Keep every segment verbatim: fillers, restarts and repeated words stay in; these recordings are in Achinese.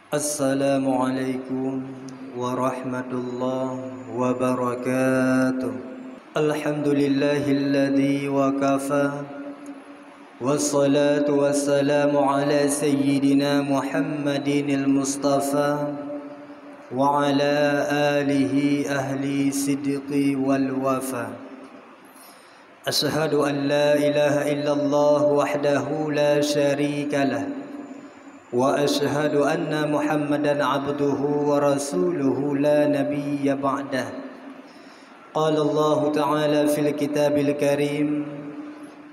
Assalamualaikum warahmatullahi wabarakatuh. Alhamdulillahilladzi wa kafa. Wassalatu wassalamu ala sayyidina Muhammadinil Mustafa wa ala alihi ahli sidqi wal wafa. Asyhadu an la ilaha illallah wahdahu la syarika lah. Wa asyhadu anna Muhammadan abduhu wa rasuluhu la nabiyya ba'dah. Qala Allahu ta'ala fil kitabil karim,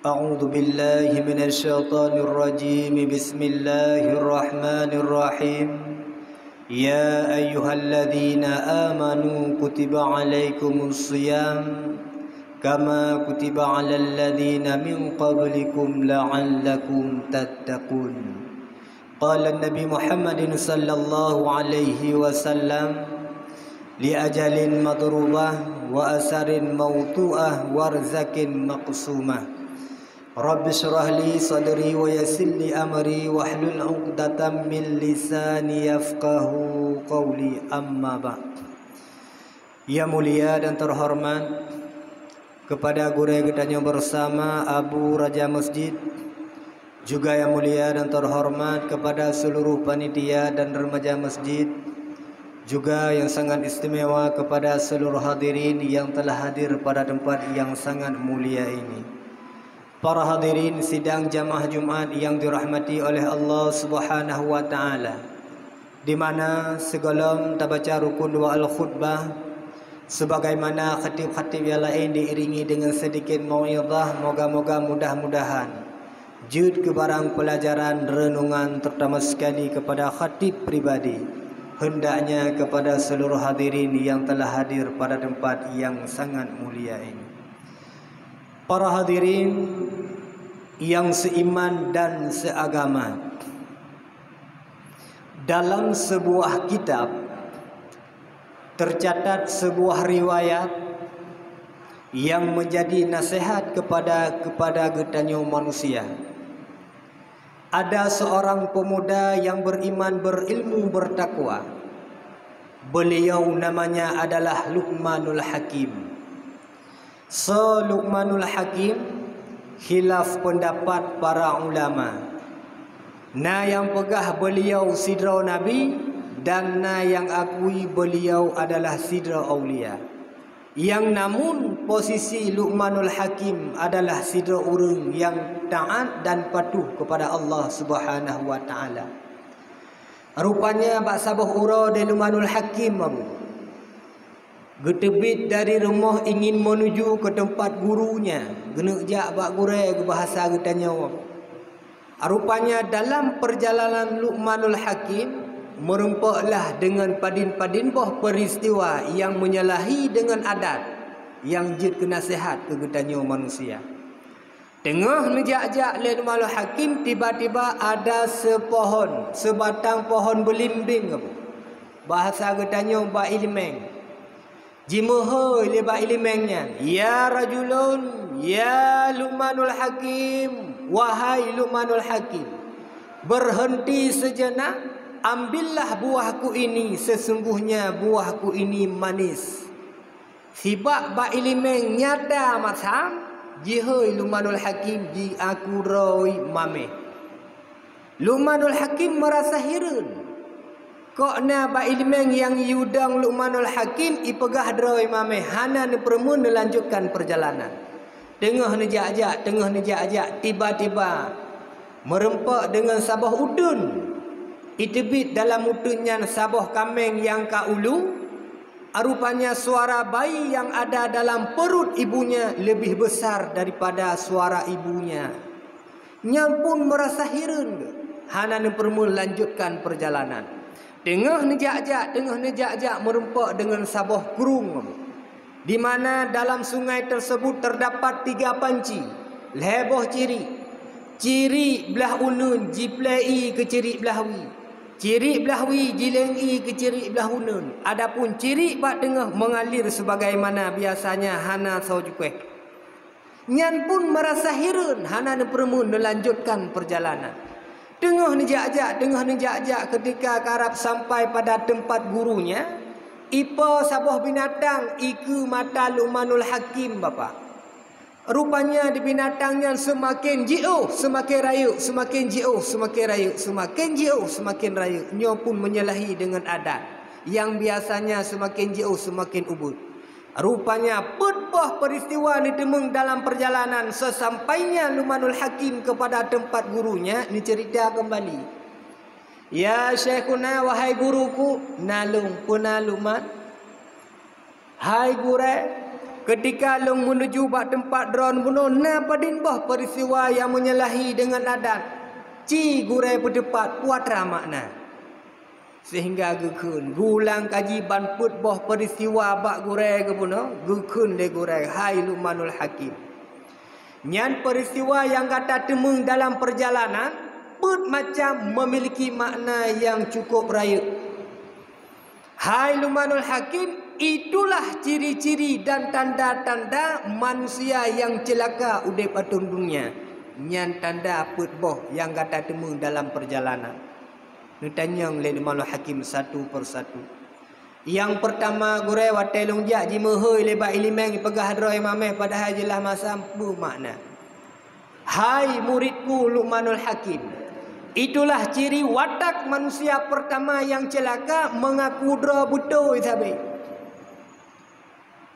a'udzu billahi minasy syaithanir rajim. Bismillahirrahmanirrahim. Ya ayyuhalladzina amanu kutiba alaikumus siyam kama kutiba alal ladzina min qablikum la'allakum tattaqun. Qala Nabi Muhammadin sallallahu alaihi wasallam, li ajalin madrubah wa asarin mautu'ah warzakin maqsumah. Rabbi syrah li sadri wa yassir li amri wahlul 'uqdatam min lisani yafqahu qawli, amma ba'd. Yang mulia dan terhormat kepada gurée geutanyoe bersama Abu Raja Masjid, juga yang mulia dan terhormat kepada seluruh panitia dan remaja masjid, juga yang sangat istimewa kepada seluruh hadirin yang telah hadir pada tempat yang sangat mulia ini. Para hadirin sidang jamaah Jumat yang dirahmati oleh Allah Subhanahu wa Ta'ala, di mana sigohlom tabaca rukun dua al-khutbah, sebagaimana khatib-khatib yang lain diiringi dengan sedikit mau'izah, moga-moga mudah-mudahan jeuet keu barang pelajaran renungan, terutama sekali kepada khatib pribadi, hendaknya kepada seluruh hadirin yang telah hadir pada tempat yang sangat mulia ini. Para hadirin yang seiman dan seagama, dalam sebuah kitab tercatat sebuah riwayat yang menjadi nasihat kepada, kepada geutanyoe manusia. Ada seorang pemuda yang beriman, berilmu, bertakwa. Beliau namanya adalah Luqmanul Hakim. Soe Luqmanul Hakim? Khilaf pendapat para ulama. Na nyang peugah beliau sidroe nabi, dan na nyang akui beliau adalah sidroe aulia. Nyang namun posisi Luqmanul Hakim adalah sidroe ureuëng nyang taát dan patuh kepada Allah Subhanahu wa Ta'ala. Rupanya bak saboh uroe di Luqmanul Hakim, Abu, geuteubiet dari rumoh ingin menuju ke tempat gurunya, geuneuk jak bak gurée, geubahasa geutanyoe. Rupanya dalam perjalanan Luqmanul Hakim, meurumpoklah dengan padin-padin boh peristiwa yang menyalahi dengan adat yang jeuet keu nasihat keu geutanyoe manusia. Teungoh neujak-jak lé Luqmanul Hakim, tiba-tiba ada sepohon, sebatang pohon beulimbeng, bahasa geutanyoe bak ileumeng. Jimeuhôi lé bak ileumeng nyan, "Ya rajulun, ya Luqmanul Hakim, wahai Luqmanul Hakim, berhenti sejenak, ambillah buahku ini, sesungguhnya buahku ini manis." Sibak bak ileumeng nyata masam, jihôi Luqmanul Hakim jiaku droe maméh. Luqmanul Hakim meurasa hireuen. Kok na bak ileumeng nyang yue dong Luqmanul Hakim ipeugah droe maméh, hana neupeureumeun neulanjutkan peurjalanan. Teungoh neujak-jak, teungoh neujak-jak, tiba-tiba meurumpok deungon saboh uteuen. Iteubiet dalam uteuen nyan saboh kaméng nyang ka ulu, rupanya suara bayi nyang ada dalam perut ibunya leubeh besar daripada suara ibunya. Nyan pun meurasa hireuen, hana neupeureumeun lanjutkan peurjalanan. Teungoh neujak-jak, teungoh neujak-jak meurumpok deungon saboh krueng, di mana dalam sungai tersebut terdapat tiga panci, lhée boh cirik. Cirik blah uneuen jiplei keu cirik blah wie. Cirik blah wie jileng ie keu cirik blah uneuen. Adapun cirik bak teungoh mengalir sebagaimana biasanya, hana soe jukéh. Nyan pun meurasa hireuen, hana neupeureumeun neulanjutkan peurjalanan. Teungoh neujak-jak, teungoh neujak-jak, ketika karab sampai pada teumpat gurunya, ipo saboh binatang ikeue mata Luqmanul Hakim, Bapak. Rupanya di binatang nyan seumaken jiôh, seumaken rayeuk, seumaken jiôh, seumaken rayeuk, seumaken jiôh, seumaken rayeuk. Nyoe pun menyalahi deungon adat nyang biasanya seumaken jiôh, seumaken ubit. Rupanya peuet boh peuristiwa neuteumeung dalam peurjalanan. Seusampainya Luqmanul Hakim keupada teumpat gurunya, neuceurita keumbali. "Ya Syaikhuna, wahai guruku," "Na lôn, peue na Luqman?" "Hai gurée, keutika lôn meunuju bak teumpat droeneuh bunoe, na padum boh peuristiwa nyang menyalahi deungon adat. Ci gurée peuteupat, peue atra makna?" Sehingga geukheun, geulang kaji ban peuet boh peuristiwa bak gurée geubunoe, geukheun lé gurée, "Hai Luqmanul Hakim, nyan peuristiwa nyang gata teumeung dalam peurjalanan, peuet macam memiliki makna nyang cukup rayeuk. Hai Luqmanul Hakim, itulah ciri-ciri dan tanda-tanda manusia nyang ceulaka udeb ateueh dunia. Nyan tanda peuet boh nyang gata teumeung dalam peurjalanan." Neutanyong lé Luqmanul Hakim satu persatu. "Nyang peurtama gurée, watée lôn jak jimeuhôi lé bak iéleumé, ipeugah droe mameh padahai jeulaih masam, peue makna?" "Hai muridku Luqmanul Hakim, itulah ciri watak manusia peurtama nyang ceulaka, meungaku droe beutôi sabe.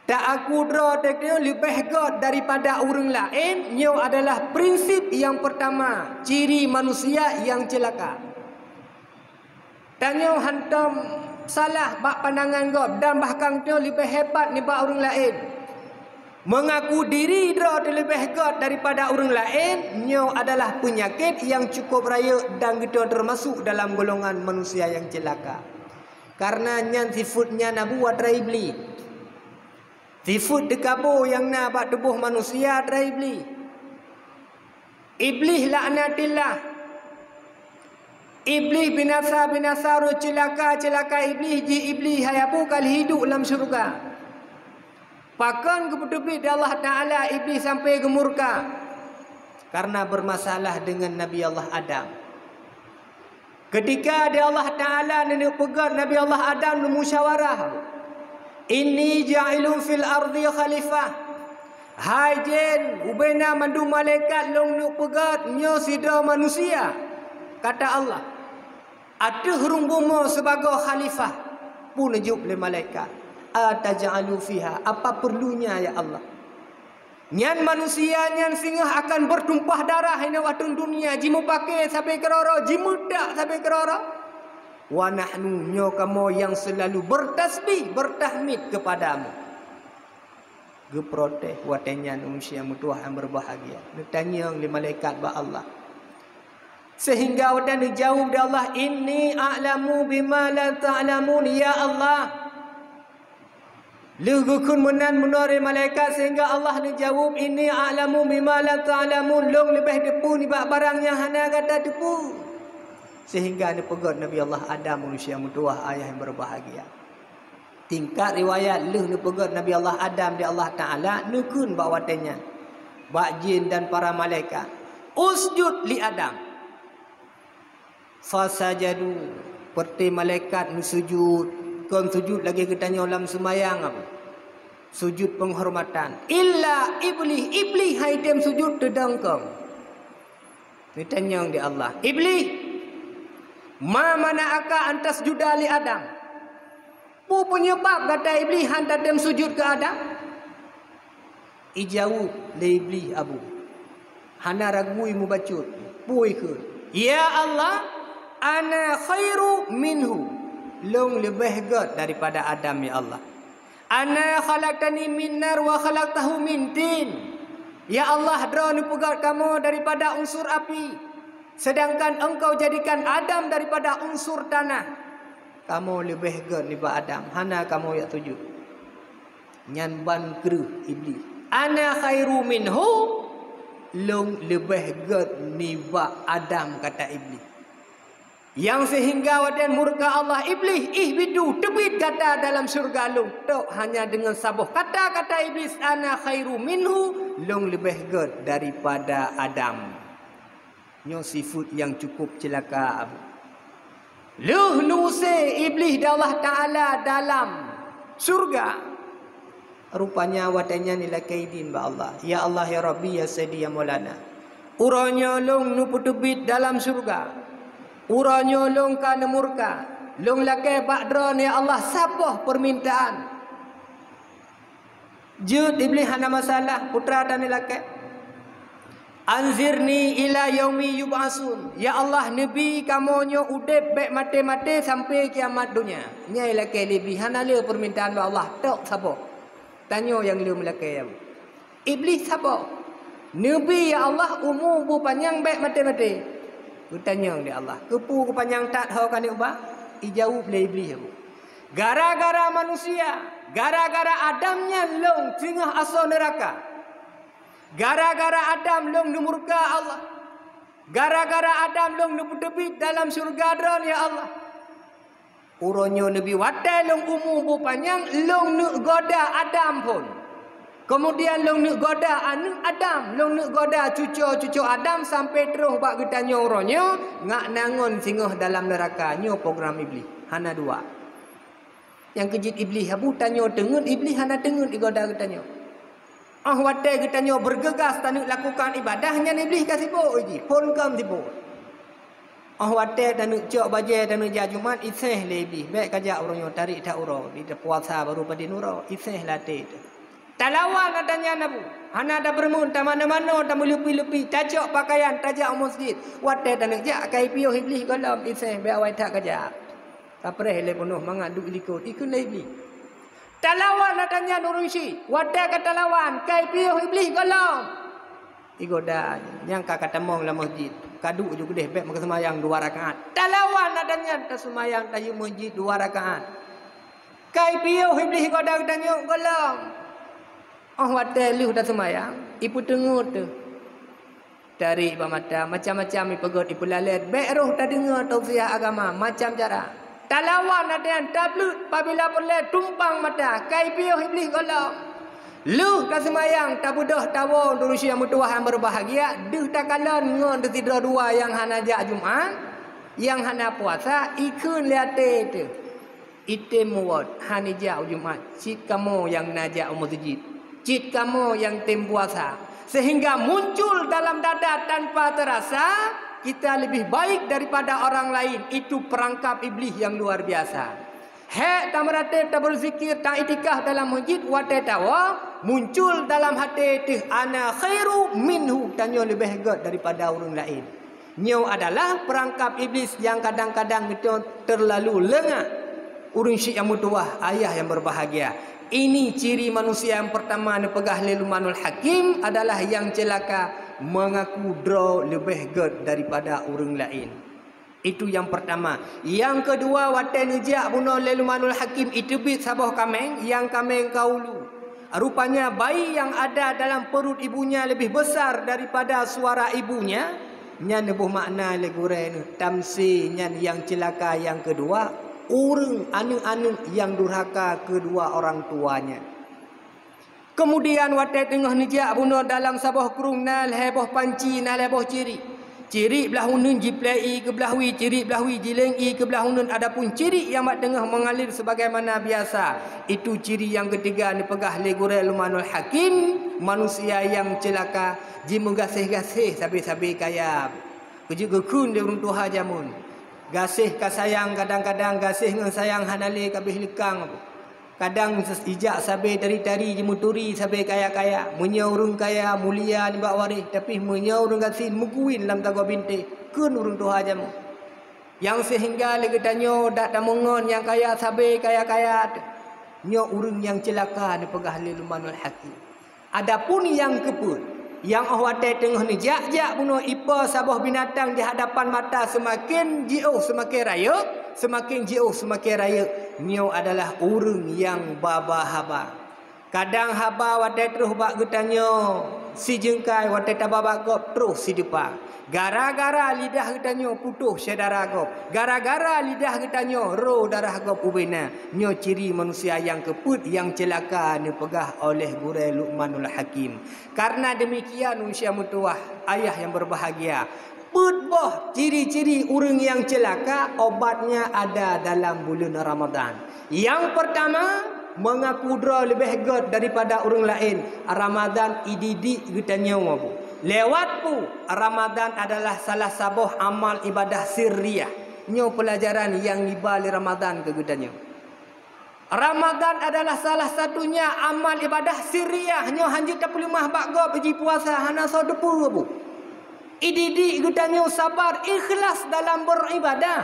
Taaku droe teuh leubeh gét daripada ureuëng laén, nyoe adalah prinsip nyang peurtama, ciri manusia nyang ceulaka. Tanyoe hantom salah bak pandangan gob dan bahkan tanyoe leubeh hebat nibak ureuëng laén. Meungaku diri droe teuh leubeh gét daripada ureuëng laén, nyoe adalah peunyakét nyang cukup rayeuk dan geutanyoe teumasuk dalam golongan manusia nyang ceulaka. Kareuna nyan sifeuet nyan abu atra Iblih. Sifeuet teukabo nyang na bak tuboh manusia atra Iblih. Iblih laknatillah. Iblih binasa-binasa roh, ceulaka-ceulaka Iblih, jih Iblih hai abu ka lheueh duek lam syeuruga. Pakon geupeuteubiet di Allah Taala Iblih sampai geumurka? Kareuna beurmasalah deungon Nabi Allah Adam. Keutika di Allah Taala neuneuk peugét Nabi Allah Adam neumusyawarah, "Inni ja'ilun fil ardi khalifah." "Hai jén, ubena mandum malaikat lôn neuk peugét nyoe sidroe manusia," kata Allah, "ateueh rhueng bumoe sibagoe khalifah." Peue neujaweueb lé malaikat, "Ataj'alu fiha, apa peurlunya ya Allah? Nyan manusia nyan singoh akan beutumpah darah inoe ateueh dunia, jimeupaké sabe keudroe-droe, jimeudak sabe keudroe-droe. Wa nahnu, nyoe kamoe nyang seulalu beutasbih, beutahmid keupadamu." Geuprotes watée nyan ureuëng meutuwah nyang beubahgia, neutanyong lé malaikat bak Allah. Sehingga watée neujaweueb di Allah, "Inni a'lamu bima la ta'lamun, ya Allah." Lheueh geukheun meunan meunoe lé malaikat, sehingga Allah neujaweueb, "Inni a'lamu bima la ta'lamun, lôn leubeh teupeue nibak barang nyang hana gata teupeue." Sehingga neupeugét Nabi Allah Adam, manusia meutuwah ayah nyang beubahgia. Tingkat riwayat lheueh neupeugét Nabi Allah Adam di Allah Taala, neukheun bak watée nyan bak jin dan para malaikat, "Usjud li Adam." Fasajadu, peureuté malaikat meusujud, kon sujud lagée geutanyoe lam seumayang, sujud peunghormatan. Illa Iblih, Iblih han item sujud teudong kon. Neutanyong di Allah, "Iblih, ma mana'aka an tasjuda li Adam?" Peue peunyeubab gata Iblih han tatem sujud keu Adam? Ijaweueb lé Iblih abu, hana ragu mubacut, peue kheun, "Ya Allah, ana khairu minhu, lôn leubeh gét daripada Adam, ya Allah. Ana khalaqtani min nar wa khalaqtahu min tin. Ya Allah, droe neupeugét kamoe daripada unsur api, sedangkan Engkau jadikan Adam daripada unsur tanah." Kamoe leubeh gét nibak Adam, hana kamoe jak sujud. Nyan ban kreueh Iblih. "Ana khairu minhu, lôn leubeh gét nibak Adam," kata Iblih. Nyang seuhingga watée murka Allah, "Iblih, ihbitu, teubiet gata dalam syeuruga lôn." Tok hanya deungon saboh kata, kata Iblih, "Ana khairu minhu, lôn leubeh gét daripada Adam." Nyoe sifeuet nyang cukup ceulaka. Lheueh neuusé Iblih di Allah Taala dalam syurga, rupanya watée nyan ilakée idin bak Allah, "Ya Allah, ya Rabbi, ya Sayyidi, ya Maulana, uroe nyoe lôn neupeuteubiet dalam syurga. Uroe nyoe lôn ka neumurka. Lôn lakée bak Droeneuh, ya Allah, saboh peumintaan." Jeuet Iblih hana masalah, peue teuma neulakée. "Anzirni ila yaumi yub'atsun." Ya Allah, neubi kamoe nyoe udeb bék maté-maté sampai kiamat donya. Nyan ilakée lé Iblih, hana le peumintaan bak Allah, tok saboh. Tanyoe nyang le meulakée. Iblih saboh. "Neubi, ya Allah, umu beupanyang bék maté-maté." Geutanyong lé Allah, "Keupeue geupanyang that ho ka neuba?" Ijaweueb lé Iblih, "Gara-gara manusia, gara-gara Adam nyan lôn singoh asoe neuraka. Gara-gara Adam lôn neumurka Allah. Gara-gara Adam lôn neupeuteubiet dalam syeuruga Droeneuh, ya Allah. Uroe nyoe neubi watée lôn umu beupanyang, lôn neuk goda Adam phon. Keumudian lôn neuk goda aneuëk Adam, lôn neuk goda cucoe-cucoe Adam sampai troh bak geutanyoe uroe nyoe, ngak na ngon singoh dalam neuraka." Nyoe program Iblih, hana dua. Nyang keu jeuet Iblih, abu tanyoe teungeut, Iblih hana teungeut igoda geutanyoe. Óh watée geutanyoe beurgeugas taneuk lakukan ibadah, nyan Iblih ka sibok jih, phon keu sibok. Óh watée taneuk cok bajée taneuk jak Jumat, iséh lé Iblih, "Bék kajak uroe nyoe, tarék that uroe, di puasa baru padum uroe," iséh lam até teuh. Talawan ata nyan abu, hana tapeureumeun, tamanoe-manoe, tameuleupi-leupi, tacok pakaian, tajak u meuseujid. Watée taneuk jak, ka ipiôh Iblih gohlom, iséh, "Bék awai that kajak. Kapreh lé peunoh mangat duek likot," ikheun lé Iblih. Talawan ata nyan ureuëng syiek, watée ka talawan, ka ipiôh Iblih gohlom. Igoda nyang ka katamong lam meuseujid, ka duek ju keudeh bék meukeuseumayang dua rakaat. Talawan ata nyan taseumayang tayoe meuseujid dua rakaat. Ka ipiôh Iblih igoda geutanyoe gohlom. Óh watée lheueh taseumayang, ipeuteungeut teuh. Tarék bak mata, macam-macam ipeugét, ipeulalét, bék roh tadeungoe tausiah agama, macam cara. Talawan ata nyan, tableuet, pabila peureulée tumpang mata, ka ipiôh Iblih gohlom. Lheueh taseumayang, tabeudôh tawoe, ureuëng syiek nyang meutuwah nyang beubahgia, deuh takalon ngon sidroe dua nyang hana jak Jumat, nyang hana puasa, ikheun lé até teuh. Item muwot, hana jak u Jumat, cit kamoe nyang na jak u meuseujid, cit kamoe nyang tem puasa, sehingga muncul dalam dada tanpa terasa, kita lebih baik daripada orang lain. Itu perangkap Iblih yang luar biasa. Hék tameuratéb, tabeuzikir, taiktikaf dalam meuseujid, watée tawoe, muncul dalam até teuh, "Ana khairu minhu," tanyoe leubeh gét daripada ureuëng laén. Nyoe adalah peurangkap Iblih nyang kadang-kadang geutanyoe teurlalu leungah. Ureuëng syiek nyang meutuwah, ayah nyang beubahgia, ini ciri manusia nyang peurtama neupeugah lé Luqmanul Hakim adalah nyang ceulaka, meungaku droe leubeh gét daripada ureuëng laén. Itu nyang peurtama. Nyang keudua, watée neujak bunoe lé Luqmanul Hakim, iteubiet saboh kaméng, nyang kaméng ka ulu. Rupanya bayi yang ada dalam perut ibunya lebih besar daripada suara ibunya. Nyan neuboh makna lé gurée neuh, tamse nyan nyang ceulaka nyang keudua, ureuëng aneuëk-aneuëk nyang durhaka keudua orang tuanya. Keumudian watée teungoh neujak bunoe dalam saboh krueng na lhée boh panci, na lhée boh cirik. Cirik blah uneuen jiplée ié keu blah wie, cirik blah wie jileng ié keu blah uneuen, adapun cirik nyang bak teungoh mengalir sebagaimana biasa. Itu ciri nyang keutiga neupeugah lé gurée Luqmanul Hakim, manusia nyang ceulaka jimeugaséh-gaséh sabe-sabe kaya. Keujeuet geukheun lé ureuëng tuha jameun. Gaséh ka sayang, kadang-kadang gaséh ngon sayang hana lé ka abéh leukang. Kadang ijak sabe tari-tari jimeuturi sabe kaya-kaya. Meunyoe ureuëng kaya mulia nibak waréh, tapi meunyoe ureuëng gasien meukuwin lam tagoe bintéh, kheun ureuëng tuha jameun. Nyang seuhingga lé geutanyoe dak tameungon nyang kaya sabe kaya-kaya teuh. Nyoe ureuëng nyang ceulaka neupeugah lé Luqmanul Hakim. Adapun nyang keupeuet, nyang óh watée teungoh neujak-jak bunoe ipo saboh binatang di hadapan mata seumaken jiôh seumaken rayeuk, seumaken jiôh seumaken rayeuk, nyoe adalah ureuëng nyang ba-ba haba. Kadang haba watée troh bak geutanyoe sijeungkai, watée taba bak gob troh sidepa. Gara-gara lidah geutanyoe putôh syedara gob, gara-gara lidah geutanyoe ro darah gob ubena. Nyoe ciri manusia nyang keupeuet nyang ceulaka neupeugah oleh gurée Luqmanul Hakim. Karena demikian, usia meutuwah, ayah nyang beubahgia, Peuet boh ciri-ciri ureuëng nyang ceulaka, obatnya ada dalam buleuen Ramadhan. Nyang peurtama, meungaku droe leubeh gét daripada ureuëng laén. Ramadhan ididik geutanyoe, Bu. Lewat peue? Ramadhan adalah salah saboh amal ibadah sirriyah. Nyoe peulajaran nyang iba lé Ramadhan keu geutanyoe. Ramadhan adalah salah satunya amal ibadah sirriyah, nyoe hana jeuet tapeuleumah bak gob, ji puasa hana soe teupeue, Bu. Ididik geutanyoe sabar, ikhlas dalam beuribadah.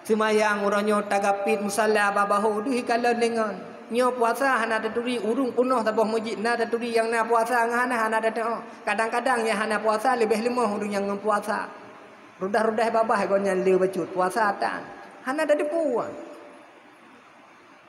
Seumayang uroe nyoe tagapit musala bak bahô deuh ikalon deungon. Nyoe puasa hana taturi, ureuëng peunoh saboh meuseujid na taturi, nyang na puasa ngon hana, hana tateu'oh. Kadang-kadang nyang hana puasa leubeh leumoh ureuëng nyang ngon puasa. Rudah-rudah babah gobnyan le bacut, puasa tan. Hana tateupeue.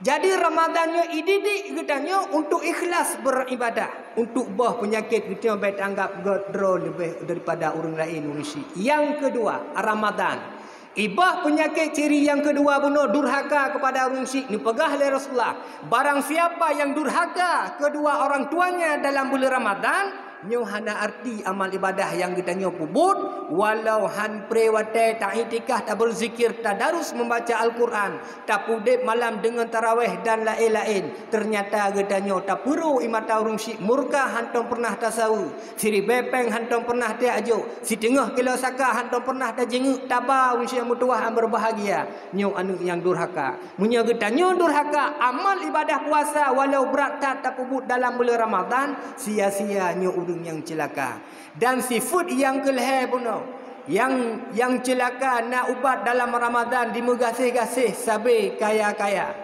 Jadi, Ramadhan nyoe ididik geutanyoe untuk ikhlas beuribadah, untuk boh peunyakét geutanyoe bék taanggab gét droe leubeh daripada ureuëng laén, ureuëng syik. Nyang keudua, Ramadhan iboh peunyakét ciri nyang keudua bunoe durhaka keupada ureuëng syik. Neupeugah lé Rasulullah, barang siapa yang durhaka kedua orang tuanya dalam bulan Ramadhan, nyoe hana arti amal ibadah nyang geutanyoe peubuet, walau han pré watée taiktikaf, tabeuzikir, tadarus membaca Al-Quran, tapeudeb malam deungon taraweh dan laén-laén. Teunyata geutanyoe tapeuro ie mata ureuëng syik, murka hantom peureunah tasaweue, siribée péng hantom peureunah tajok, siteungoh kilo saka hantom peureunah tajeungeuk, taba ureuëng syik meutuwah nyang beureubahagia. Nyoe aneuëk nyang durhaka. Meunyoe geutanyoe durhaka, amal ibadah puasa walau brat that tapeubuet dalam buleuen Ramadhan, sia-sia nyoe ureuëng nyang ceulaka. Dan sifeuet nyang keulhée bunoe, nyang, nyang ceulaka na ubat dalam Ramadhan, dimeugaséh-gaséh sabe kaya-kaya.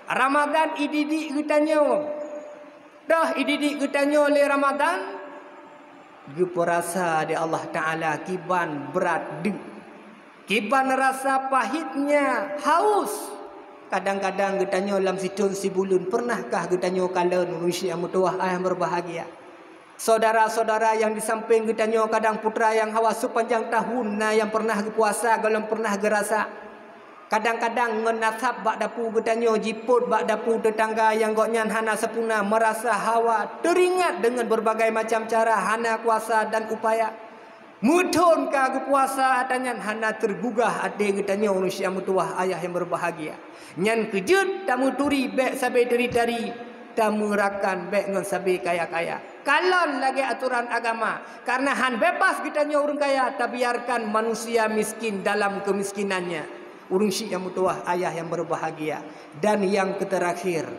Ramadhan ididik geutanyoe. Toh ididik geutanyoe lé Ramadhan, geupeurasa di Allah Taala kiban brat deuk, kiban rasa pahitnya haus. Kadang-kadang geutanyoe lam sithon sibuleuen, peureunahkah geutanyoe kalon ureuëng syik nyang meutuwah nyang beureubahagia? Syedara-syedara nyang di sampéng geutanyoe, kadang putra nyang hawa seupanjang tahun na nyang peureunah geupuasa gohlom peureunah geurasa. Kadang-kadang ngon nasab bak dapu geutanyoe jipot bak dapu teutangga nyang gobnyan hana sampoereuna, meurasa hawa, teuringat deungon beureubagai macam cara, hana kuasa dan upaya. Meuthon ka geupuasa ata nyan hana teugugah até geutanyoe ureuëng syik nyang meutuwah ayah nyang beureubahagia. Nyan keuh jeuet tameuturi bék sabe teuritari, tameurakan bék ngon sabe kaya-kaya. Kalon lagée atoran agama, kareuna han beubaih geutanyoe ureuëng kaya, tabiarkan manusia miskin dalam keumiskinannya. Ureuëng syik nyang meutuwah ayah nyang beureubahagia. Dan nyang keuteurakhier,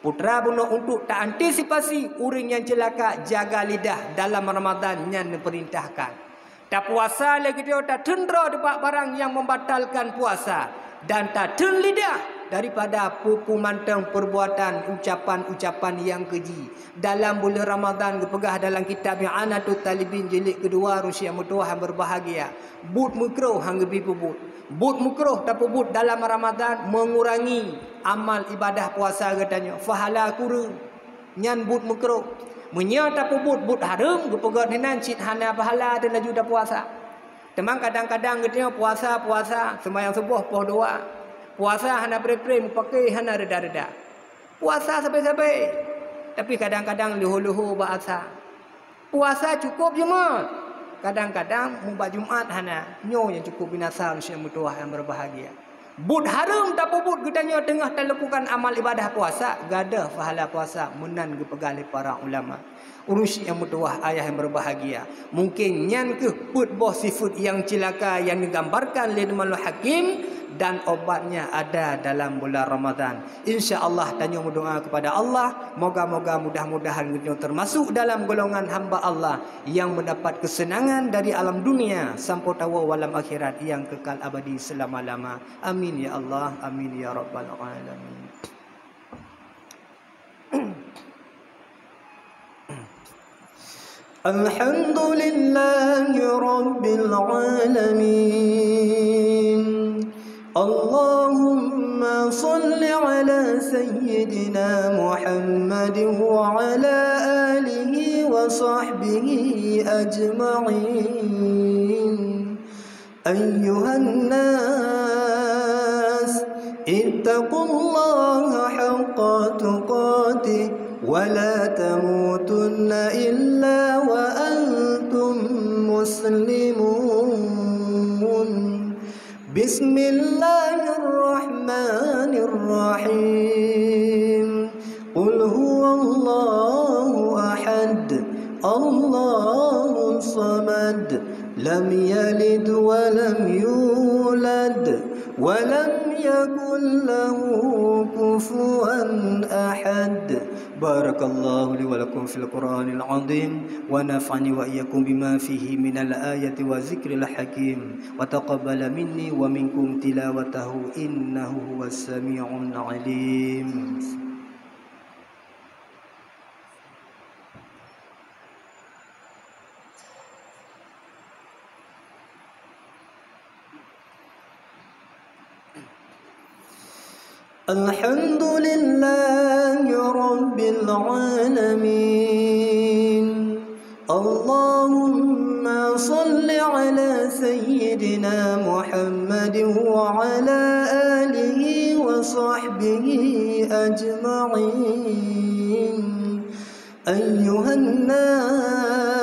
putra bunoe, untuk taantisipasi ureuëng nyang ceulaka, jaga lidah dalam Ramadhan nyan neupeurintahkan. Tapuasa lé geutanyoe tatheun droe bak barang nyang membatalkan puasa, dan tatheun lidah daripada peue-peue mantong peurbuatan ucapan-ucapan nyang keuji. Dalam buleuen Ramadhan geupeugah dalam kitab I'anatut Thalibin jilid keudua, ureuëng syik nyang meutuwah nyang beureubahagia, buet meukroh han geubi peubuet. Buet meukroh tapeubuet dalam Ramadhan meungurangi amal ibadah puasa geutanyoe, pahala kureueng. Nyan buet meukroh. Meunyoe tapeubuet buet hareuem, geupeugét hinan cit hana pahala dan laju tapuasa. Teuma kadang-kadang geutanyoe puasa, puasa, seumayang suboh poh dua. Puasa hana pré-pré, meupaké hana reda-reda. Puasa sabe-sabe, tapi kadang-kadang leuho-leuho bak asa. Puasa cukôp Jumat, kadang-kadang mubat Jumat hana. Nyoe nyang cukôp binasa ureuëng syik nyang meutuwah nyang beureubahagia. Buet hareuem tapeubuet geutanyoe teungoh talakukan amal ibadah puasa, gadôh pahala puasa, meunan geupeugah lé para ulama. Ureuëng syik nyang meutuwah ayah nyang beureubahagia, mungken nyan keuh peuet boh sifeuet nyang ceulaka nyang digambarkan lé Luqmanul Hakim, dan obatnya ada dalam bulan Ramadhan. Insya Allah, tanyoe meudoa keupada Allah, moga-moga, mudah-mudahan geutanyoe teumasuk dalam golongan hamba Allah nyang meudapat keuseunangan dari alam dunia sampoe tawoe u alam akhirat nyang keukal abadi seulama-lama. Amin ya Allah, amin ya rabbal alamin. الحمد لله رب العالمين. اللهم صل على سيدنا محمد وعلى آله وصحبه أجمعين. أيها الناس، اتقوا الله حق تقاته ولا تموتن إلا وأنتم مسلمون. بسم الله الرحمن الرحيم. قل هو الله أحد، الله الصمد، لم يلد ولم يولد، ولم يكن له كفوا أحد. بارك الله لي ولكم في القرآن العظيم، ونفعني وإياكم بما فيه من الآية والذكر الحكيم، وتقبل مني ومنكم تلاوته، إنه هو السميع العليم. الحمد لله رب العالمين. اللهم صل على سيدنا محمد وعلى آله وصحبه أجمعين. أيها الناس،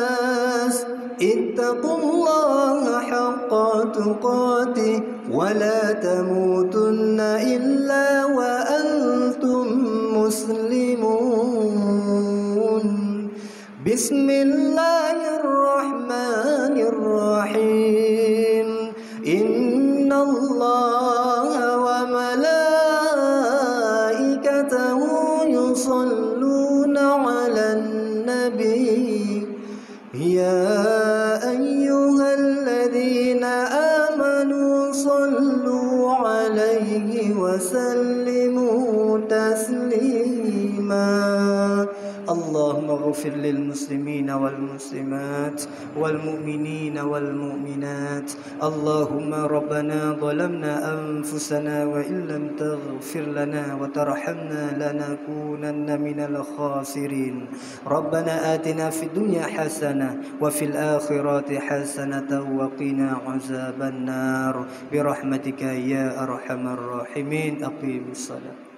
اتقوا الله حق تقاته ولا تموتن إلا وأنتم مسلمون. بسم الله الرحمن الرحيم. إن الله وملائكته يصلون على النبي. يا أيها الذين آمنوا صلوا عليه وسلموا تسليما. اللهم اغفر للمسلمين والمسلمات والمؤمنين والمؤمنات. اللهم ربنا ظلمنا أنفسنا وإن لم تغفر لنا وترحمنا لنكونن من الخاسرين. ربنا آتنا في الدنيا حسنة وفي الآخرة حسنة وقنا عذاب النار برحمتك يا أرحم الراحمين. أقيموا الصلاة.